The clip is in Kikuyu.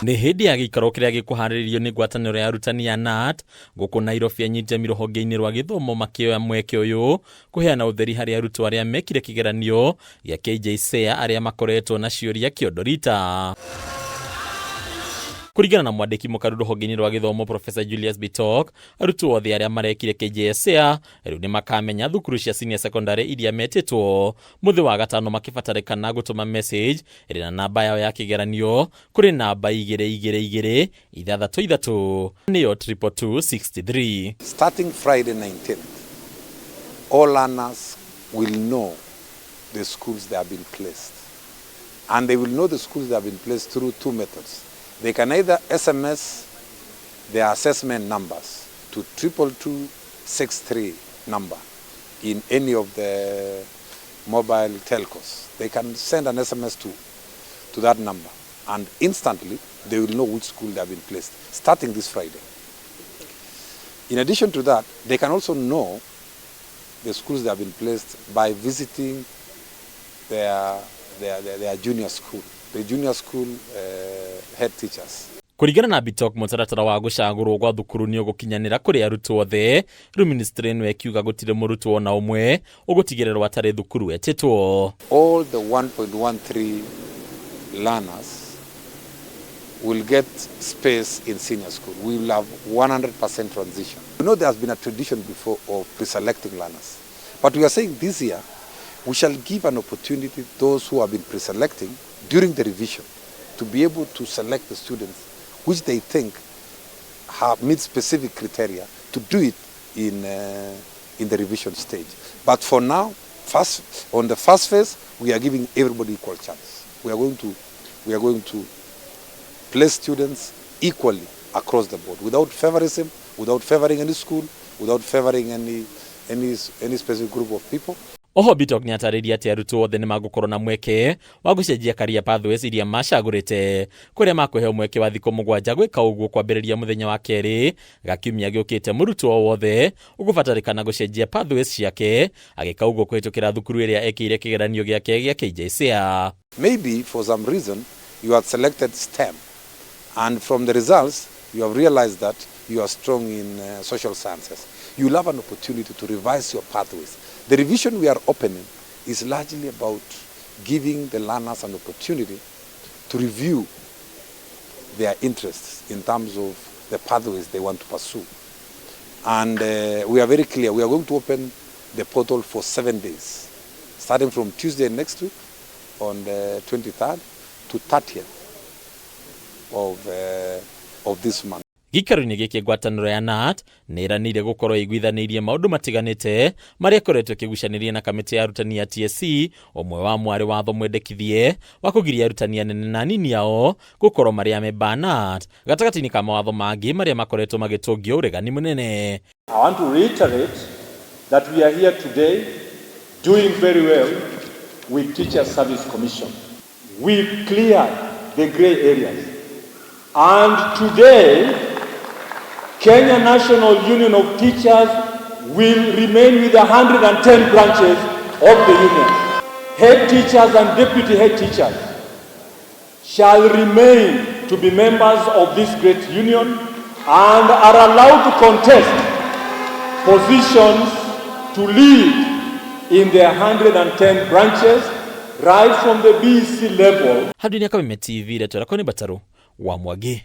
Nĩ hĩndĩ ya gĩikaro kĩrĩa gĩkũharĩrĩrio nĩ ngwatanĩro ya arutani ya KNUT gũkũ Nairobi, anyiti itemi rũhonge-inĩ rwa gĩthomo makĩoya mweke ũyũ kũheana ũtheri harĩ arutwo arĩa mekire kĩgeranio gĩa KJSEA arĩa makoretwo na ciũria kĩondo rita. Kũringana na mwandĩki mũkaru rũhonge-inĩ rwa gĩthomo Professor Julius Bitok, arutwo othe arĩa marekire KJSEA rĩu nĩ makamenya thukuru cia senior secondary iria metĩtwo mũthĩ wa gatano, makĩbatarĩkana gũtũma message ĩrĩ na namba yao ya kĩgeranio kũrĩ namba 22263, nĩyo 22263. Starting Friday 19th, all learners will know the schools they have been placed. And they will know the schools they have been placed through two methods. They can either SMS their assessment numbers to 22263 number in any of the mobile telcos. They can send an SMS to that number and instantly they will know which school they have been placed, starting this Friday. In addition to that, they can also know the schools they have been placed by visiting their junior school, the junior school head teachers. Kũringana na Bitok, mũtaratara wa gũcagũrwo gwa thukuru nĩ ũgũkinyanĩra kũrĩ arutwo othe. Rĩu ministry ĩno ĩkiuga gũtirĩ mũrutwo ona ũmwe ũgũtigĩrĩrwo atarĩ thukuru etĩtwo. All the 1.13 learners will get space in senior school. We will have 100% transition. You know, there has been a tradition before of pre-selecting learners. But we are saying this year, we shall give an opportunity to those who have been pre-selecting during the revision to be able to select the students which they think have meet specific criteria to do it in the revision stage. But for now, first, on the first phase, we are giving everybody equal chance. We are going to place students equally across the board, without favorism, without favoring any school, without favoring any specific group of people. Oho Bitok nĩ atarĩria atĩ arutwo othe nĩ magũkorwo na mweke wa gũcenjia career pathways iria macagũrĩte, kũrĩa makũheo mweke wa thikũ 7 gwĩka ũguo kwambĩrĩria mũthenya wa kerĩ ga kiumia gĩũkĩte. Mũrutwo o wothe ũgũbatarĩkana gũcenjia pathways ciake agĩka ũguo kũhĩtũkĩra thukuru ĩrĩa ekĩire kĩgeranio gĩake gĩa KJSEA. Maybe for some reason you had selected STEM, and from the results you have realized that you are strong in social sciences. You will have an opportunity to revise your pathways. The revision we are opening is largely about giving the learners an opportunity to review their interests in terms of the pathways they want to pursue. And we are very clear, we are going to open the portal for 7 days, starting from Tuesday next week on the 23rd to 30th of this month. Gĩikaro-inĩ gĩkĩ, ngwatanĩro ya KNUT nĩ ĩranĩire gũkorwo ĩiguithanĩirie maũndũ matiganĩte marĩa ĩkoretwo ĩkĩgucanĩria na kamĩtĩ ya arutani ya TSC, ũmwe wa mwarĩ watho mwendekithie wa kũgiria arutani anene na anini ao gũkorwo marĩ amemba a KNUT, gatagatĩ-inĩ ka mawatho mangĩ marĩa makoretwo magĩtũngio ũregani mũnene. I want to reiterate that we are here today doing very well with Teacher Service Commission. We cleared the gray areas. And today, Kenya National Union of Teachers will remain with 110 branches of the union. Head teachers and deputy head teachers shall remain to be members of this great union and are allowed to contest positions to lead in their 110 branches right from the BEC level. Handũ-inĩ ya Kameme TV, retwo rakwa nĩ Batarũ wa Mwangi.